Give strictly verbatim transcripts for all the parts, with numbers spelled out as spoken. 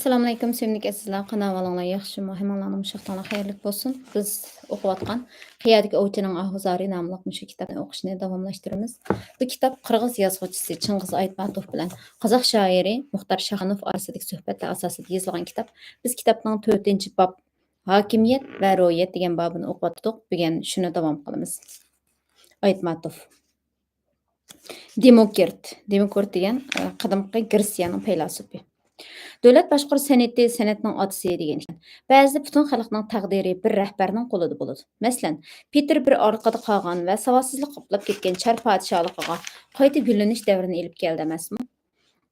ئەسسالامۇئەلەيكۇم، سۆيۈملۈك ئەزىزلەر، قانال ئەھۋالىڭلار ياخشىمۇ؟ ھەممىڭلارنىڭ مۇشۇ ۋاقتىڭلار خەيرلىك بولسۇن. بىز ئوقۇۋاتقان قىيادىكى ئوۋچىنىڭ ئاھۇ زارى ناملىق مۇشۇ كىتابنى ئوقۇشنى داۋاملاشتۇرىمىز. بۇ كىتاب قىرغىز يازغۇچىسى چىڭغىز ئايتماتوف بىلەن قازاق شائىرى مۇختار شاخانوف ئارىسىدىكى سۆھبەتلەر ئاساسىدا يېزىلغان كىتاب. بىز كىتابنىڭ تۆتىنچى باب، ھاكىمىيەت ۋە روھىيەت دېگەن بابىنى ئوقۇۋاتتۇق. بۈگۈن شۇنى داۋام قىلىمىز. ئايتماتوف. دېموكرىت، دېموكرىت دېگەن، ئە، قەدىمكى گرېتسىيەنىڭ پەيلاسوپى. دۆلەت باشقۇرۇش سەنئىتى سەنئەتنىڭ ئاتىسى دېگەن ئىكەن. بەزىدە پۈتۈن خەلقنىڭ تەقدىرى بىر رەھبەرنىڭ قولىدا بولىدۇ. مەسىلەن، پېتىر بىر ئارقىدا قالغان ۋە ساۋاتسىزلىق قاپلاپ كەتكەن چار پادىشاھلىقىغا قايتا گۈللىنىش دەۋرىنى ئېلىپ كەلدى ئەمەسمۇ؟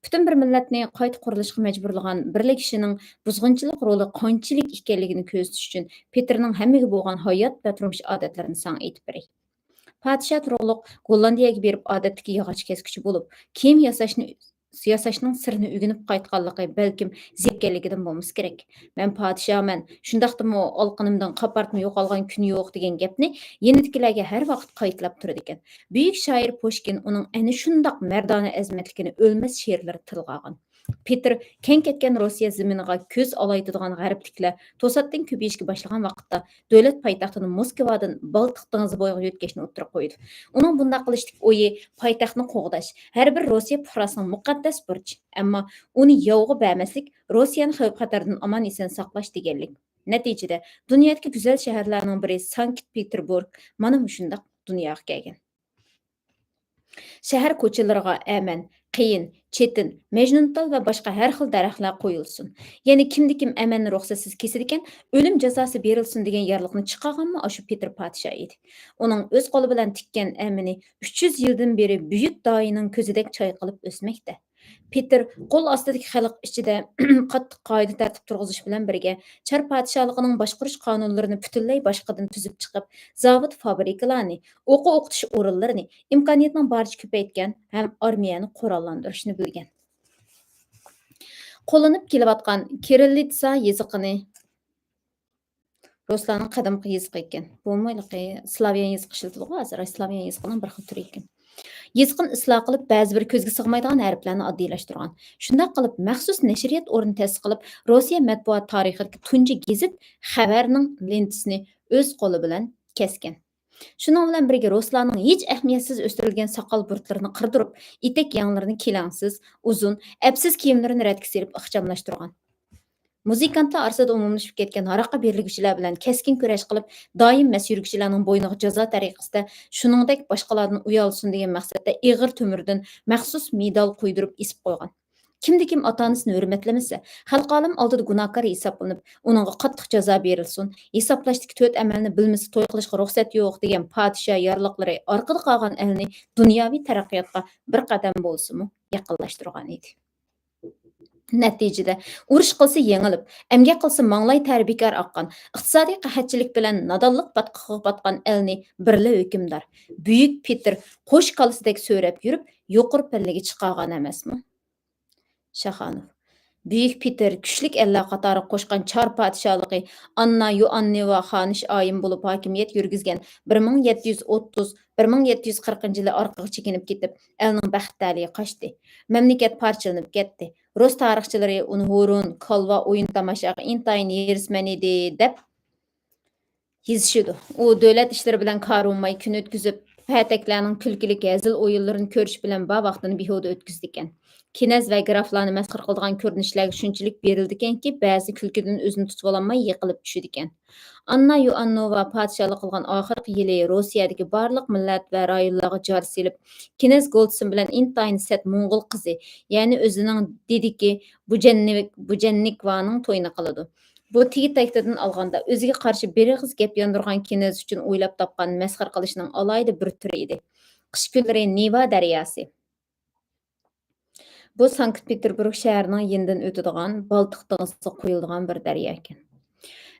پۈتۈن بىر مىللەتنى قايتا قۇرۇلۇشقا مەجبۇرلىغان بىرلا كىشىنىڭ بۇزغۇنچىلىق رولى قانچىلىك ئىكەنلىكىنى كۆرسىتىش ئۈچۈن پېتىرنىڭ ھەممىگە بولغان ھايات ۋە تۇرمۇش ئادەتلىرىنى ساڭا ئېيتىپ بېرەي. پادىشاھ تۇرۇقلۇق گوللاندىيەگە بېرىپ، ئادەتتىكى ياغاچ كەسكۈچى بولۇپ، كىيىم ياساشنى، ياساشنىڭ سىرىنى ئۆگىنىپ قايتقانلىقى بەلكىم زېرىككەنلىكىدىن بولمىسا كېرەك. «مەن پادىشاھمەن، شۇنداقتىمۇ ئالقىنىمدىن قاپارتما يوقالغان كۈن يوق» دېگەن گەپنى يېنىدىكىلەرگە ھەر ۋاقىت قايتىلاپ تۇرىدىكەن. بۈيۈك شائىر پۇشكىن ئۇنىڭ ئەنە شۇنداق مەردانە ئەزىمەتلىكىنى ئۆلمەس شېئىرلىرىدا تىلغا ئالغان. پېتىر كەڭ كەتكەن روسىيە زېمىنىغا كۆز ئالايتىدىغان غەربلىكلەر توساتتىن كۆپىيىشكە باشلىغان ۋاقىتتا، دۆلەت پايتەختىنى موسكۋادىن بالتىق دېڭىزى بويىغا يۆتكەشنى ئوتتۇرىغا قويىدۇ. ئۇنىڭ بۇنداق قىلىشتىكى ئويى پايتەختنى قوغداش، ھەر بىر روسىيە پۇقراسىنىڭ مۇقەددەس بۇرچى، ئەمما ئۇنى ياۋغا بەرمەسلىك روسىيەنى خەۋپ-خەتەردىن ئامان-ئېسەن ساقلاش دېگەنلىك. نەتىجىدە، دۇنيادىكى گۈزەل شەھەرلەرنىڭ بىرى سانكت پېتېربۇرگ مانا مۇشۇنداق دۇنياغا كەلگەن. شەھەر كوچىلىرىغا ئەمەن، قېيىن، چېتىن، مەجنۇنتال ۋە باشقا ھەر خىل دەرەخلەر قويۇلسۇن. يەنە كىمدە-كىم ئەمەننى رۇخسەتسىز كېسىدىكەن، ئۆلۈم جازاسى بېرىلسۇن دېگەن يارلىقنى چىقارغانمۇ ئاشۇ پېتىر پادىشاھ ئىدى. ئۇنىڭ ئۆز قولى بىلەن تىككەن ئەمىنى ئۈچ يۈز يىلدىن بېرى بۈيۈك داھىينىڭ كۆزىدەك چايقىلىپ ئۆسمەكتە. پېتىر قول ئاستىدىكى خەلق ئىچىدە قاتتىق قائىدە-تەرتىپ تۇرغۇزۇش بىلەن بىرگە، چار پادىشاھلىقىنىڭ باشقۇرۇش قانۇنلىرىنى پۈتۈنلەي باشقىدىن تۈزۈپ چىقىپ، زاۋۇت-فابرىكىلارنى، ئوقۇ-ئوقۇتۇش ئورۇنلىرىنى ئىمكانىيەتنىڭ بارىچە كۆپەيتكەن ھەم ئارمىيەنى قوراللاندۇرۇشنى بىلگەن. قوللىنىپ كېلىۋاتقان كىرىللىتسا يېزىقىنى، رۇسلارنىڭ قەدىمكى يېزىقى ئىكەن. بۇمۇ ھېلىقى سلاۋيان يېزىقى ئىشلىتىلىدىغۇ ھازىر، سلاۋيان يېزىقىنىڭ بىر خىل تۈرى ئىكەن. يېزىقىنى ئىسلاھ قىلىپ، بەزى بىر كۆزگە سىغمايدىغان ھەرپلەرنى ئاددىيلاشتۇرغان. شۇنداق قىلىپ، مەخسۇس نەشرىيات ئورنى تەسىس قىلىپ، روسىيە مەتبۇئات تارىخىدىكى تۇنجى گېزىت خەۋەرنىڭ لېنتىسىنى ئۆز قولى بىلەن كەسكەن. شۇنىڭ بىلەن بىرگە، رۇسلارنىڭ ھېچ ئەھمىيەتسىز ئۆستۈرۈلگەن ساقال بۇرۇتلىرىنى قىردۇرۇپ، ئېتەك يەڭلىرىنى كېلەڭسىز، ئۇزۇن، ئەپسىز كىيىملىرىنى رەتكە سېلىپ ئىخچاملاشتۇرغان. مۇزىكانتلار ئارىسىدا ئومۇملىشىپ كەتكەن ھاراققا بېرىلگۈچىلەر بىلەن كەسكىن كۈرەش قىلىپ، دائىم مەست يۈرگۈچىلەرنىڭ بوينىغا جازا تەرىقىسىدە شۇنىڭدەك باشقىلاردىن ئۇيالسۇن دېگەن مەقسەتتە ئېغىر تۆمۈردىن مەخسۇس مېدال قويدۇرۇپ ئېسىپ قويغان. كىمدە-كىم ئاتا-ئانىسىنى ھۆرمەتلىمىسە، خەلقى ئالەم ئالدىدا گۇناھكار ھېسابلىنىپ، ئۇنىڭغا قاتتىق جازا بېرىلسۇن، ھېسابلاشتىكى تۆت ئەمەلنى بىلمىسە توي قىلىشقا رۇخسەت يوق دېگەن پادىشاھ يارلىقلىرى ئارقىدا قالغان ئەلنى دۇنياۋى تەرەققىياتقا بىر قەدەم بولسىمۇ يېقىنلاشتۇرغان ئىدى. نەتىجىدە، ئۇرۇش قىلسا يېڭىلىپ، ئەمگەك قىلسا ماڭلاي تەرى بىكار ئاققان، ئىقتىسادىي قەھەتچىلىك بىلەن نادانلىق پاتقىقىغا پاتقان ئەلنى بىرلا ھۆكۈمدار، بۈيۈك پېتىر قوش كالىسىدەك سۆرەپ يۈرۈپ، يۇقىرى پەللىگە چىقارغان ئەمەسمۇ؟ شاخانوف. بۈيۈك پېتىر كۈچلۈك ئەللەر قاتارىغا قوشقان چار پادىشاھلىقى ئاننا يوئاننېۋا خانىش ئايىم بولۇپ ھاكىمىيەت يۈرگۈزگەن بىر مىڭ يەتتە يۈز ئوتتۇز، بىر مىڭ يەتتە يۈز قىرىقىنچى يىلى ئارقىغا چېكىنىپ كېتىپ، ئەلنىڭ بەخت تەلىيى قاچتى. مەملىكەت پارچىلىنىپ كەتتى. رۇس تارىخچىلىرى ئۇنى ھۇرۇن، كالۋا، ئويۇن تاماشاغا ئىنتايىن ھېرىسمەن ئىدى، دەپ يېزىشىدۇ. ئۇ دۆلەت ئىشلىرى بىلەن كارىۋۇماي كۈن ئۆتكۈزۈپ، پەتەكلەرنىڭ كۈلكىلىك ھەزىل ئويۇنلىرىنى كۆرۈش بىلەن بار ۋاقتىنى بىھۇدە ئۆتكۈزىدىكەن. كىنەز ۋە گرافلارنى مەسخىرە قىلىدىغان كۆرۈنۈشلەرگە شۇنچىلىك بېرىلىدىكەنكى، بەزىدە كۈلكىدىن ئۆزىنى تۇتۇۋالالماي يىقىلىپ چۈشىدىكەن. ئاننا يوئاننوۋا پادىشاھلىق قىلغان ئاخىرقى يىلى روسىيەدىكى بارلىق مىللەت ۋە رايونلارغا جار سېلىپ، كىنەز گولتسىن بىلەن ئىنتايىن سەت موڭغۇل قىزى، يەنى ئۆزىنىڭ دېدىكى بۇجەننىك-، بۇجەننىكۋانىڭ تويىنى قىلىدۇ. بۇ تېگى-تەكتىدىن ئالغاندا، ئۆزىگە قارشى بىر ئېغىز گەپ ياندۇرغان كىنەز ئۈچۈن ئويلاپ تاپقان مەسخىرە قىلىشنىڭ ئالاھىدە بىر تۈرى ئىدى. قىش كۈنلىرى نېۋا دەرياسى. بۇ سانكت پېتېربۇرگ شەھىرىنىڭ يېنىدىن ئۆتىدىغان بالتىق دېڭىزىغا قۇيۇلىدىغان بىر دەريا ئىكەن.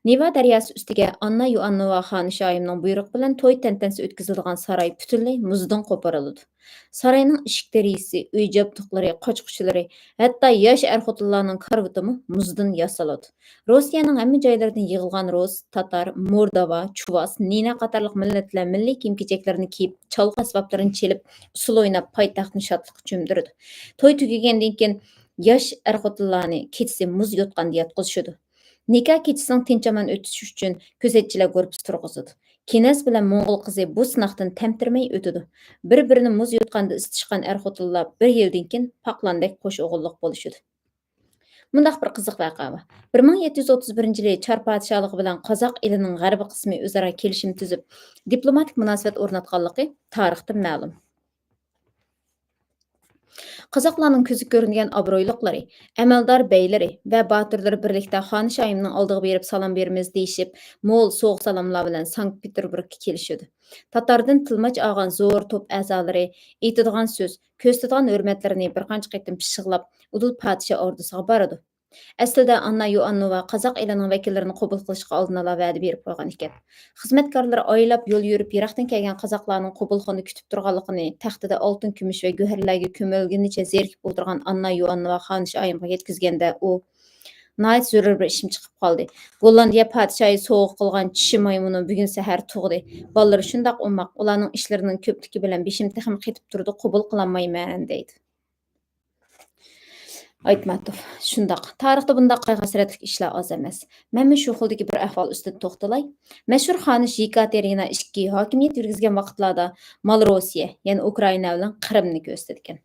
نېۋا دەرياسى ئۈستىگە ئاننا يوئاننوۋا خانىشايىمنىڭ بۇيرۇقى بىلەن توي تەنتەنىسى ئۆتكۈزۈلىدىغان ساراي پۈتۈنلەي مۇزدىن قوپۇرۇلىدۇ. ساراينىڭ ئىشىك دېرىزىسى، ئۆي جابدۇقلىرى، قاچا-قۇچىلىرى، ھەتتا ياش ئەر-خوتۇنلارنىڭ كارىۋىتىمۇ مۇزدىن ياسىلىدۇ. روسىيەنىڭ ھەممە جايلىرىدىن يىغىلغان رۇس، تاتار، مورداۋا، چۇۋاس، نىنا قاتارلىق مىللەتلەر مىللىي كىيىم-كېچەكلىرىنى كىيىپ، چالغۇ ئەسۋابلىرىنى چېلىپ، ئۇسسۇل ئويناپ، پايتەختنى شادلىققا چۆمدۈرىدۇ. توي تۈگىگەندىن كېيىن، ياش ئەر-خوتۇنلارنى كېچىسى مۇز يوتقاندا ياتقۇزۇشىدۇ. نىكاھ كېچىسىنىڭ تىنچ-ئامان ئۆتۈشى ئۈچۈن كۆزەتچىلەر گۇرۇپپىسى تۇرغۇزىدۇ. كىنەز بىلەن موڭغۇل قىزى بۇ سىناقتىن تەمتىرىمەي ئۆتىدۇ. بىر-بىرىنى مۇز يوتقاندا ئىسىتىشقان ئەر-خوتۇنلار بىر يىلدىن كېيىن پاقلاندەك قوش ئوغۇللۇق بولۇشىدۇ. مۇنداق بىر قىزىق ۋەقە بار. بىر مىڭ يەتتە يۈز ئوتتۇز بىرىنچى يىلى چار پادىشاھلىقى بىلەن قازاق ئېلىنىڭ غەربىي قىسمى ئۆزئارا كېلىشىم تۈزۈپ، دىپلوماتىك مۇناسىۋەت ئورناتقانلىقى تارىختىن مەلۇم. قازاقلارنىڭ كۆزگە كۆرۈنگەن ئابرۇيلۇقلىرى، ئەمەلدار بەيلىرى ۋە باتۇرلىرى بىرلىكتە خانىشايىمنىڭ ئالدىغا بېرىپ سالام بېرىمىز دېيىشىپ، مول سوۋغا-سالاملار بىلەن سانكت پېتېربۇرگقا كېلىشىدۇ. تاتاردىن تىلماچ ئالغان زور توپ ئەزالىرى ئېيتىدىغان سۆز، كۆرسىتىدىغان ھۆرمەتلىرىنى بىر قانچە قېتىم پىششىقلاپ، ئۇدۇل پادىشاھ ئوردىسىغا بارىدۇ. ئەسلىدە ئاننا يوئاننوۋا قازاق ئېلىنىڭ ۋەكىللىرىنى قوبۇل قىلىشقا ئالدىن ئالا ۋەدە بېرىپ قويغان ئىكەن. خىزمەتكارلىرى ئايلاپ يول يۈرۈپ، يىراقتىن كەلگەن قازاقلارنىڭ قوبۇلخانىدا كۈتۈپ تۇرغانلىقىنى، تەختىدە ئالتۇن، كۈمۈش ۋە گۆھەرلەرگە كۆمۈلگىنىچە زېرىكىپ ئولتۇرغان ئاننا يوئاننوۋا خانىشايىمغا يەتكۈزگەندە، ئۇ، ناھايىتى زۆرۈر بىر ئىشىم چىقىپ قالدى. گوللاندىيە پادىشاھى سوۋغا قىلغان چىشى مايمۇنۇم بۈگۈن سەھەر تۇغدى. بالىلىرى شۇنداق ئوماق، ئۇلارنىڭ ئىشلىرىنىڭ كۆپلۈكى بىلەن بېشىم تېخىمۇ قېتىپ تۇرىدۇ، قوبۇل قىلالمايمەن، دەيدۇ. ئايتماتوف، شۇنداق. تارىختا بۇنداق قايغۇ-ھەسرەتلىك ئىشلار ئاز ئەمەس. مەنمۇ شۇ خىلدىكى بىر ئەھۋال ئۈستىدە توختىلاي. مەشھۇر خانىش يېكاتېرىنا ئىككى ھاكىمىيەت يۈرگۈزگەن ۋاقىتلاردا مالروسىيە، يەنى ئۇكرائىنا بىلەن قىرىمنى كۆرسىتىدىكەن.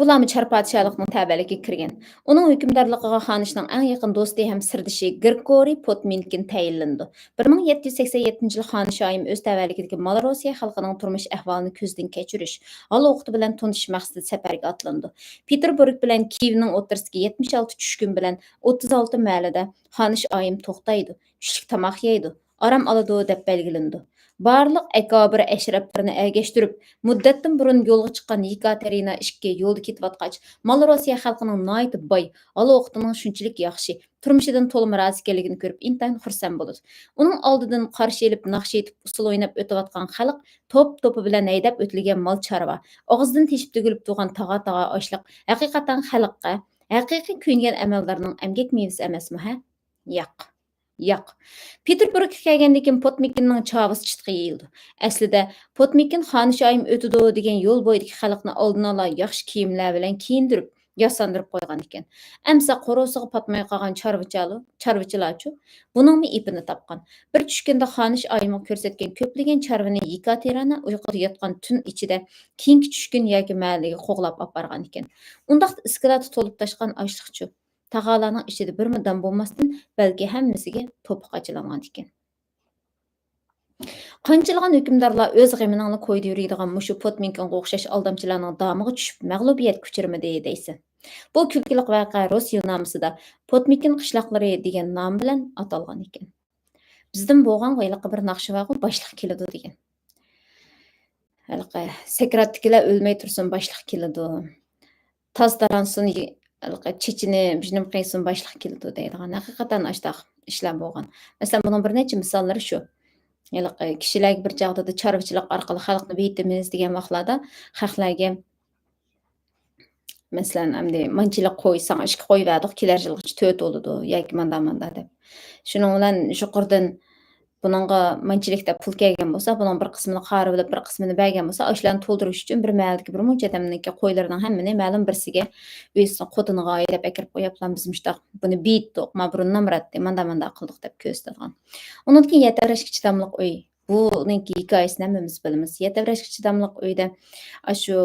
بۇلارمۇ چار پادىشاھلىقنىڭ تەۋەلىكىگە كىرگەن. ئۇنىڭ ھۆكۈمدارلىقىغا خانىشنىڭ ئەڭ يېقىن دوستى ھەم سىردىشى گرىگورىي پوتمىنكىن تەيىنلىنىدۇ. بىر مىڭ يەتتە يۈز سەكسەن يەتتىنچى يىلى خانىشايىم ئۆز تەۋەلىكىدىكى مالروسىيە خەلقىنىڭ تۇرمۇش ئەھۋالىنى كۆزدىن كەچۈرۈش، ھال-ھوقۇتى بىلەن تونۇشۇش مەقسىتىدە سەپەرگە ئاتلىنىدۇ. پېتېربۇرگ بىلەن كىيېۋنىڭ ئوتتۇرىسىدىكى يەتمىش ئالتە چۈشكۈن بىلەن ئوتتۇز ئالتە مەھەللىدە خانىشايىم توختايدۇ، چۈشلۈك تاماق يەيدۇ، ئارام ئالىدۇ دەپ بەلگىلىنىدۇ. بارلىق ئەكابىر ئەشرەپلىرىنى ئەگەشتۈرۈپ، مۇددەتتىن بۇرۇن يولغا چىققان يېكاتېرىنا ئىككى يولدا كېتىۋاتقاچ، مالروسىيە خەلقىنىڭ ناھايىتى باي، ھال-ھوقۇتىنىڭ شۇنچىلىك ياخشى، تۇرمۇشىدىن تولىمۇ رازى ئىكەنلىكىنى كۆرۈپ ئىنتايىن خۇرسەن بولىدۇ. ئۇنىڭ ئالدىدىن قارشى ئېلىپ ناخشا ئېيتىپ ئۇسسۇل ئويناپ ئۆتۈۋاتقان خەلق توپ-توپى بىلەن ھەيدەپ ئۆتۈلگەن مال-چارۋا، ئاغزىدىن تېشىپ تۆكۈلۈپ تۇرغان تاغار-تاغار ئاشلىق ھەقىقەتەن خەلققە، ھەقىقىي كۆيۈنگەن ئەمەلدارنىڭ ئەمگەك مېۋىسى ئەمەسمۇ ھە؟ ياق. ياق. پېتېربۇرگقا كەلگەندىن كېيىن پوتمىكىننىڭ چاۋىسى چىتقا يېيىلىدۇ. ئەسلىدە، پوتمىكىن خانىشايىم ئۆتىدۇ دېگەن يول بويىدىكى خەلقنى ئالدىن ئالا ياخشى كىيىملەر بىلەن كىيىندۈرۈپ، ياساندۇرۇپ قويغان ئىكەن. ئەمسە قورۇسىغا پاتماي قالغان چارۋىچالۇ-، چارۋىچىلارچۇ؟ بۇنىڭمۇ ئېپىنى تاپقان. بىر چۈشكۈندە خانىشايىمغا كۆرسەتكەن كۆپلىگەن چارۋىنى يېكاتېرىنا ئۇيقۇدا ياتقان تۈن ئىچىدە كېيىنكى چۈشكۈن ياكى مەھەللىگە قوغلاپ ئاپارغان ئىكەن. ئۇنداقتا ئىسكىلاتتا تولۇپ تاشقان ئاشلىقچۇ؟ تاغارلارنىڭ ئىچىدە بىرمۇ دان بولماستىن، بەلكى ھەممىسىگە توپا قاچىلانغان ئىكەن. قانچىلىغان ھۆكۈمدارلار ئۆز غېمىنىڭلا كويىدا يۈرىدىغان مۇشۇ پوتمىنكىنغا ئوخشاش ئالدامچىلارنىڭ دامىغا چۈشۈپ، مەغلۇبىيەتكە ئۇچرىمىدى دەيسەن. بۇ كۈلكىلىك ۋەقە رۇس يىلنامىسىدا پوتمىكىن قىشلاقلىرى دېگەن نام بىلەن ئاتالغان ئىكەن. بىزدىن بولغانغۇ ھېلىقى بىر ناخشا بارغۇ، باشلىق كېلىدۇ دېگەن. ھېلىقى سەكراتتىكىلەر ئۆلمەي تۇرسۇن، باشلىق كېلىدۇ. تاز تارانسۇن، ھېلىقى چېچىنى بىجنىم قىيسۇن، باشلىق كېلىدۇ دەيدىغان. ھەقىقەتەن ئاشتاق ئىشلار بولغان. مەسىلەن، بۇنىڭ بىر نەچچە مىساللىرى شۇ. ھېلىقى كىشىلەرگە بىر چاغدا چارۋىچىلىق ئارقىلىق خەلقنى بېيىتىمىز دېگەن ۋاقىتلاردا خەقلەرگە، مەسىلەن، ئەمدى مانچىلىك قوي، ساڭا ئىككى قوي بەردۇق، كېلەر يىلغىچە تۆت بولىدۇ ياكى ماندا ماندا دەپ. شۇنىڭ بىلەن يۇقىرىدىن بۇنىڭغا مانچىلىك دەپ پۇل كەلگەن بولسا، بۇنىڭ بىر قىسمىنى قارىۋېلىپ، بىر قىسمىنى بەرگەن بولسا، ئاشۇلارنى تولدۇرۇش ئۈچۈن بىر مەھەللىدىكى بىر مۇنچە ئادەمنىڭكى قويلىرىنىڭ ھەممىنى مەلۇم بىرسىگە، ئۆزىنىڭ خوتۇنىغا ھەيدەپ ئەكىرىپ قويۇپ، بىز مۇشۇنداق بۇنى بېيىتتۇق، ما بۇرۇن نامراتتى، ماندا ماندا قىلدۇق دەپ كۆرسىتىدىغان. ئۇنىڭدىن كېيىن يەتەۋرەشكە چىداملىق ئۆي. بۇنىڭكى ھېكايىسىنى ھەممىمىز بىلىمىز. يەتەۋرەشكە چىداملىق ئۆيدە ئاشۇ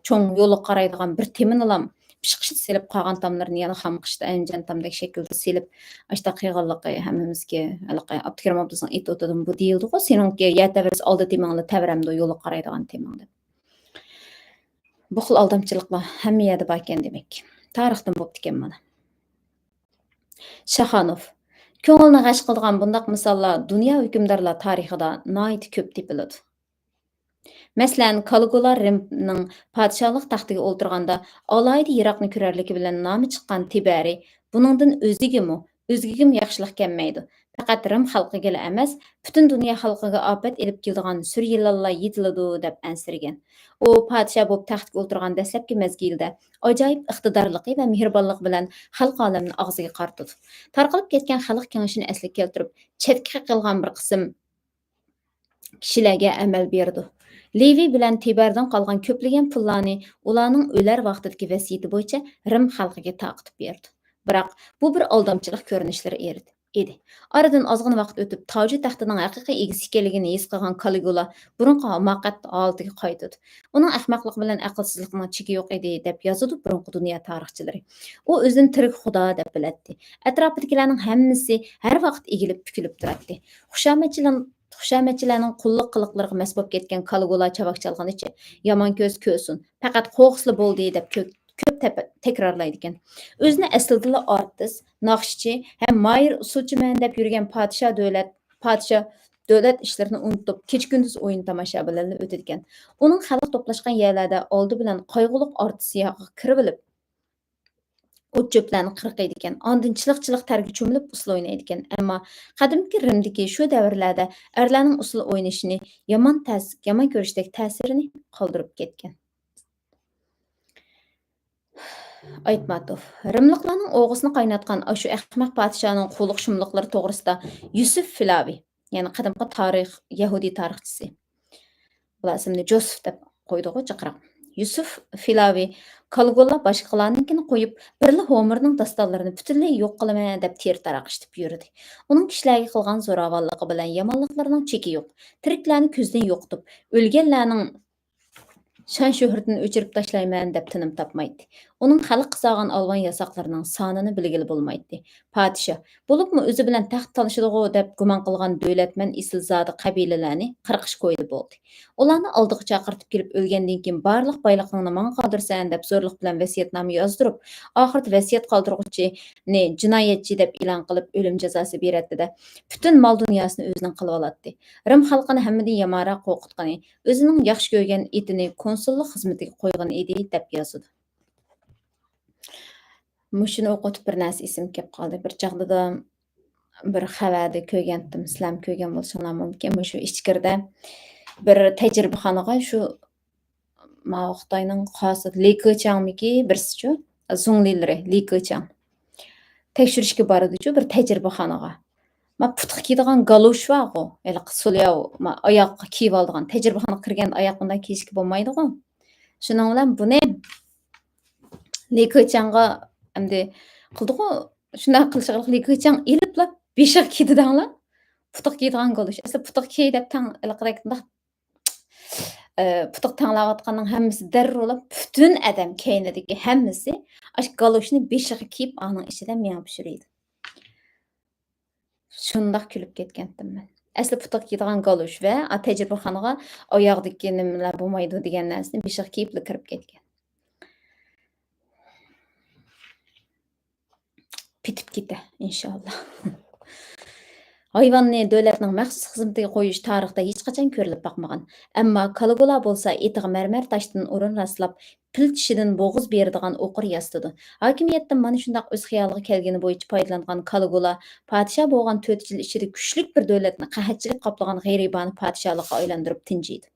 چوڭ يولغا قارايدىغان بىر تېمىنىلام پىشقىچتا سېلىپ، قالغان تاملىرىنى يەنە خام قىشتا ئەنجان تامدەك شەكىلدە سېلىپ، ئاشتا قىلغانلىقى ھەممىمىزگە ھېلىقى ئابدۇكېرىم ئابدۇزنىڭ ئېتى ئوتىدىن بۇ دېيىلدىغۇ، سېنىڭكى يەر تەۋرىسە ئالدى تېمىڭلا تەۋرەمدۇ يولغا قارايدىغان تېمىڭ دەپ. بۇ خىل ئالدامچىلىقلار ھەممە يەردە باركەن دېمەك. تارىختىن بوپتىكەن مانا. شاخانوف. كۆڭۈلنى غەش قىلىدىغان بۇنداق مىساللار دۇنيا ھۆكۈمدارلار تارىخىدا ناھايىتى كۆپ تېپىلىدۇ. مەسىلەن، كالىگۇلا رىمنىڭ پادىشاھلىق تەختىگە ئولتۇرغاندا ئالاھىدە يىراقنى كۆرەرلىكى بىلەن نامى چىققان تىبەرى بۇنىڭدىن ئۆزىگىمۇ، ئۆزگىگىمۇ ياخشىلىق كەلمەيدۇ. پەقەت رىم خەلقىگىلا ئەمەس، پۈتۈن دۇنيا خەلقىگە ئاپەت ئېلىپ كېلىدىغان سۈر يىلانلار يېتىلىدۇ، دەپ ئەنسىرىگەن. ئۇ پادىشاھ بولۇپ تەختكە ئولتۇرغان دەسلەپكى مەزگىلىدە ئاجايىپ ئىقتىدارلىقى ۋە مېھرىبانلىقى بىلەن خەلق ئالەمنى ئاغزىگە قارىتىدۇ. تارقىلىپ كەتكەن خەلق كېڭىشىنى ئەسلىگە كەلتۈرۈپ، چەتكە قېقىلغان بىر قىسىم كىشىلەرگە ئەمەل بېرىدۇ. لېۋى بىلەن تىبەردىن قالغان كۆپلىگەن پۇللارنى ئۇلارنىڭ ئۆلەر ۋاقتىدىكى ۋەسىيىتى بويىچە رىم خەلقىگە تارقىتىپ بېرىدۇ. بىراق، بۇ بىر ئالدامچىلىق كۆرۈنۈشلىرى ئىدى. ئارىدىن ئازغىنە ۋاقىت ئۆتۈپ، تاجۇ تەختىنىڭ ھەقىقىي ئىگىسى ئىكەنلىكىنى ھېس قىلغان كالىگۇلا بۇرۇنقى ھاماقەت ھالىتىگە قايتىدۇ. ئۇنىڭ ئەخمەقلىقى بىلەن ئەقىلسىزلىقىنىڭ چېكى يوق ئىدى، دەپ يازىدۇ بۇرۇنقى دۇنيا تارىخچىلىرى. ئۇ ئۆزىنى تىرىك خۇدا دەپ بىلەتتى. ئەتراپىدىكىلەرنىڭ ھەممىسى ھەر ۋاقىت ئېگىلىپ پۈكۈلۈپ تۇراتتى. خۇشامەتچىلەر-، خۇشامەتچىلەرنىڭ قۇللۇق قىلىقلىرىغا مەست بولۇپ كەتكەن كالىگۇلا چاۋاك چالغىنىچە، «يامان كۆز كۆرسۇن، پەقەت قورقسىلا بولدى» دەپ كۆ-، كۆپ تەپ-، تەكرارلايدىكەن. ئۆزىنى ئەسلىدىلا ئارتىس، ناخشىچى ھەم ماھىر ئۇسسۇلچىمەن دەپ يۈرگەن پادىشاھ دۆلەت، پادىشاھ دۆلەت ئىشلىرىنى ئۇنتۇپ، كېچە-كۈندۈز ئويۇن-تاماشا بىلەنلا ئۆتىدىكەن. ئۇنىڭ خەلق توپلاشقان يەرلەردە ئالدى بىلەن قايغۇلۇق ئارتىس سىياقىغا كىرىۋېلىپ، ئوت-چۆپلەرنى قىرقىيدىكەن. ئاندىن چىلىق-چىلىق تەرگە چۆمۈلۈپ ئۇسسۇل ئوينايدىكەن. ئەمما قەدىمكى رىمدىكى شۇ دەۋرلەردە ئەرلەرنىڭ ئۇسسۇل ئوينىشىنى يامان تەس-، يامان كۆرۈشتەك تەسىرىنى قالدۇرۇپ كەتكەن. ئايتماتوف. رىملىقلارنىڭ ئوغىسىنى قايناتقان ئاشۇ ئەخمەق پادىشاھنىڭ قۇۋلۇق-شۇملۇقلىرى توغرىسىدا يۈسۈف فىلاۋى، يەنى قەدىمكى تارىخ، يەھۇدىي تارىخچىسى. بۇلار ئىسمىنى جوسېف دەپ قويدىغۇ، جىقراق. يۈسۈف فىلاۋى كالىگۇلا باشقىلارنىڭكىنى قويۇپ، بىرلا ھومېرنىڭ داستانلىرىنى پۈتۈنلەي يوق قىلىمەن دەپ تېرە-تاراق ئىشلىتىپ يۈردى. ئۇنىڭ كىشىلەرگە قىلغان زوراۋانلىقى بىلەن يامانلىقلىرىنىڭ چېكى يوق. تىرىكلەرنى كۆزدىن يوقىتىپ، ئۆلگەنلەرنىڭ شان-شۆھرىتىنى ئۆچۈرۈپ تاشلايمەن دەپ تىنىم تاپمايتتى. ئۇنىڭ خەلققە سالغان ئالۋان ياساقلىرىنىڭ سانىنى بىلگىلى بولمايتتى. پادىشاھ، بولۇپمۇ ئۆزى بىلەن تەخت تالىشىدىغۇ دەپ گۇمان قىلغان دۆلەتمەن ئېسىلزادە قەبىلىلەرنى قىرقىش كويىدا بولدى. ئۇلارنى ئالدىغا چاقىرتىپ كېلىپ، ئۆلگەندىن كېيىن بارلىق بايلىقىڭنى ماڭا قالدۇرىسەن دەپ زورلۇق بىلەن ۋەسىيەتنامە يازدۇرۇپ، ئاخىرىدا ۋەسىيەت قالدۇرغۇچىنى جىنايەتچى دەپ ئېلان قىلىپ، ئۆلۈم جازاسى بېرەتتى-دە، پۈتۈن مال-دۇنياسىنى ئۆزىنىڭ قىلىۋالاتتى. رىم خەلقىنى ھەممىدىن يامانراق قورقۇتقىنى، ئۆزىنىڭ ياخشى كۆرگەن ئېتىنى كونسۇللۇق خىزمىتىگە قويغىنى ئىدى، دەپ يازىدۇ. مۇشۇنى ئوقۇتۇپ بىر نەرسە ئېسىمگە كەپ قالدى. بىر چاغدا بىر خەۋەردە كۆرگەنتىم. سىلەرمۇ كۆرگەن بولۇشۇڭلار مۇمكىن. مۇشۇ ئىچكىرىدە بىر تەجرىبىخانىغا شۇ ماۋۇ خىتاينىڭ خاسى لى كېچياڭمىكى بىرسىچۇ، زۇڭلىلىرى لى كېچياڭ تەكشۈرۈشكە بارىدىچۇ بىر تەجرىبىخانىغا. ما پۇتقا كىيىدىغان گالوش بارغۇ، ھېلىقى سولياۋ، ما ئاياققا كىيىۋالىدىغان، تەجرىبىخانىغا كىرگەندە ئاياققا ئۇنداق كىيىشكە بولمايدىغۇ. شۇنىڭ بىلەن بۇنى لى كېچياڭغا ئەمدى قىلدىغۇ، شۇنداق قىلىشىغا لى كېچياڭ ئېلىپلا بېشىغا كىيدى دەڭلا. پۇتىغا كىيىدىغان گالوش. ئەسلى پۇتىغا كىي دەپ تەڭ ھېلىقىدەك مۇنداق ئى، پۇتىغا تەڭلەۋاتقاننىڭ ھەممىسى دەررۇلا پۈتۈن ئادەم كەينىدىكى ھەممىسى ئاشۇ گالوشنى بېشىغا كىيىپ، ئانىڭ ئىچىدە مېڭىپ يۈرىدۇ. شۇنداق كۈلۈپ كەتكەنتىم مەن. ئەسلى پۇتىغا كىيىدىغان گالوش ۋە ئا، تەجرىبىخانىغا ئاياغدىكى نېمىلەر بولمايدۇ دېگەن نەرسىنى بېشىغا كىيىپلا كىرىپ كەتكەن. پېتىپ كېتە، ئىنشاللا. ھايۋاننى دۆلەتنىڭ مەخسۇس خىزمىتىگە قويۇش تارىختا ھېچقاچان كۆرۈلۈپ باقمىغان. ئەمما كالىگۇلا بولسا ئېتىغا مەرمەر تاشتىن ئورۇن راسلاپ، پىل چىشىدىن بوغۇز بېرىدىغان ئوقۇر ياسىتىدۇ. ھاكىمىيەتتىن مانا شۇنداق ئۆز خىيالىغا كەلگىنى بويىچە پايدىلانغان كالىگۇلا پادىشاھ بولغان تۆت يىل ئىچىدە كۈچلۈك بىر دۆلەتنى قەھەتچىلىك قاپلىغان غېرىبانە پادىشاھلىققا ئايلاندۇرۇپ تىنجىيدۇ.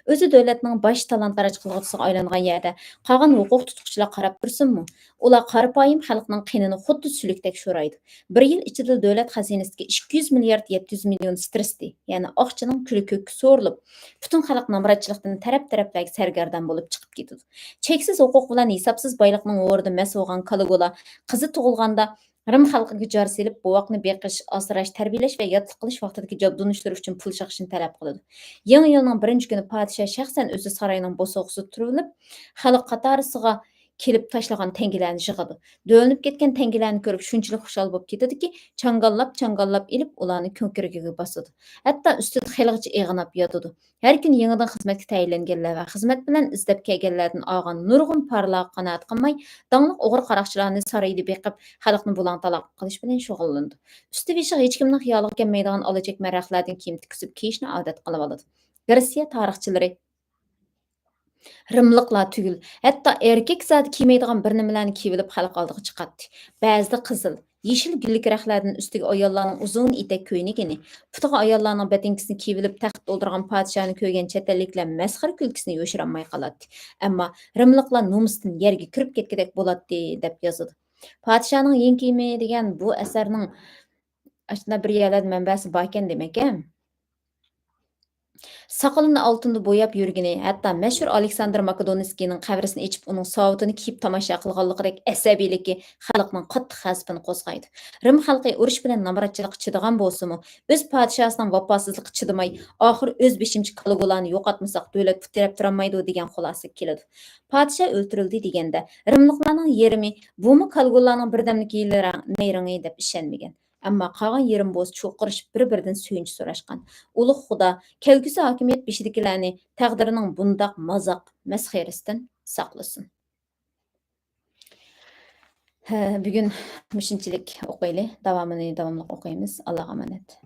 ئۆزى دۆلەتنىڭ باش تالان-تاراج قىلغۇچىسىغا ئايلانغان يەردە قالغان ھوقۇق تۇتقۇچىلار قاراپ تۇرسۇنمۇ؟ ئۇلار قارىپايىم خەلقنىڭ قېنىنى خۇددى سۈلۈكتەك شورايدۇ. بىر يىل ئىچىدىلا دۆلەت خەزىنىسىدىكى ئىككى يۈز مىليارد يەتتە يۈز مىليون ستىرىستى، يەنى ئاقچىنىڭ كۈلى كۆككە سورۇلۇپ، پۈتۈن خەلق نامراتچىلىقتىن تەرەپ-تەرەپلەرگە سەرگەردان بولۇپ چىقىپ كېتىدۇ. چەكسىز ھوقۇق بىلەن ھېسابسىز بايلىقنىڭ ھورىدا مەست بولغان كالىگۇلا قىزى تۇغۇلغاندا، رىم خەلقىگە جار سېلىپ، بوۋاقنى بېقىش، ئاسراش، تەربىيەلەش ۋە ياتلىق قىلىش ۋاقتىدىكى جابدۇنۇشلىرى ئۈچۈن پۇل چىقىشنى تەلەپ قىلىدۇ. يېڭى يىلنىڭ بىرىنچى كۈنى پادىشاھ شەخسەن ئۆزى ساراينىڭ بوسۇغىسىدا تۇرۇۋېلىپ، خەلق قاتارىسىغا كېلىپ تاشلىغان تەڭگىلەرنى يىغىدۇ. دۆلىنىپ كەتكەن تەڭگىلەرنى كۆرۈپ شۇنچىلىك خۇشال بولۇپ كېتىدۇكى، چاڭگاللاپ-چاڭگاللاپ ئېلىپ، ئۇلارنى كۆكرىكىگە باسىدۇ. ھەتتا ئۈستىدە خېلىغىچە ئېغىناپ ياتىدۇ. ھەر كۈنى يېڭىدىن خىزمەتكە تەيىنلەنگەنلەر ۋە خىزمەت بىلەن ئىزدەپ كەلگەنلەردىن ئالغان نۇرغۇن پارىلارغا قانائەت قىلماي، داڭلىق ئوغرى قاراقچىلارنى سارايدا بېقىپ، خەلقنى بۇلاڭ-تالاق قىلىش بىلەن شۇغۇللىنىدۇ. ئۈستى-بېشىغا ھېچكىمنىڭ خىيالىغا كەلمەيدىغان ئالا چەكمە رەختلەردىن كىيىم تىككۈزۈپ كىيىشنى ئادەت قىلىۋالىدۇ. گرېتسىيە تارىخچىلىرى رىملىقلار تۈگۈل، ھەتتا ئەركەك زادى كىيمەيدىغان بىر نېمىلەرنى كىيىۋېلىپ خەلق ئالدىغا چىقاتتى. بەزىدە قىزىل، يېشىل گۈللۈك رەختلەردىن ئۈستىگە ئاياللارنىڭ ئۇزۇن ئېتەك كۆينىكىنى، پۇتىغا ئاياللارنىڭ بەتىڭكىسىنى كىيىۋېلىپ تەختتە ئولتۇرغان پادىشاھنى كۆرگەن چەت ئەللىكلەر مەسخىرە كۈلكىسىنى يوشۇرالماي قالاتتى. ئەمما رىملىقلار نومۇستىن يەرگە كىرىپ كەتكۈدەك بولاتتى، دەپ يازىدۇ. پادىشاھنىڭ يېڭى كىيىمى دېگەن بۇ ئەسەرنىڭ ئاشۇنداق بىر يەرلەردە مەنبەسى باركەن دېمەك، ھە؟ ساقىلىنى ئالتۇندا بوياپ يۈرگىنى، ھەتتا مەشھۇر ئالېكساندىر ماكېدونسكىينىڭ قەبرىسىنى ئېچىپ، ئۇنىڭ ساۋۇتىنى كىيىپ تاماشا قىلغانلىقىدەك ئەسەبىيلىكى خەلقنىڭ قاتتىق غەزىپىنى قوزغايدۇ. رىم خەلقى ئۇرۇش بىلەن نامراتچىلىققا چىدىغان بولسىمۇ، ئۆز پادىشاھسىنىڭ ۋاپاسىزلىقىغا چىدىماي، ئاخىر ئۆز بېشىمچى كالىگۇلانى يوقاتمىساق، دۆلەت پۇت تىرەپ تۇرالمايدۇ، دېگەن خۇلاسىگە كېلىدۇ. پادىشاھ ئۆلتۈرۈلدى دېگەندە، رىملىقلارنىڭ يېرىمى بۇمۇ كالىگۇلانىڭ بىردەملىكى ھىيلە رەڭ-، نەيرىڭى دەپ ئىشەنمىگەن. ئەمما قالغان يېرىم بوز چوقۇرۇشۇپ بىر-بىرىدىن سۆيۈنچ سوراشقان. ئۇلۇغ خۇدا، كەلگۈسى ھاكىمىيەت بېشىدىكىلەرنى تەقدىرنىڭ بۇنداق مازاق مەسخىرىسىدىن ساقلىسۇن. ھە، بۈگۈن مۇشۇنچىلىك ئوقۇيلى. داۋامىنى داۋاملىق ئوقۇيمىز. ئاللاغا ئامانەت.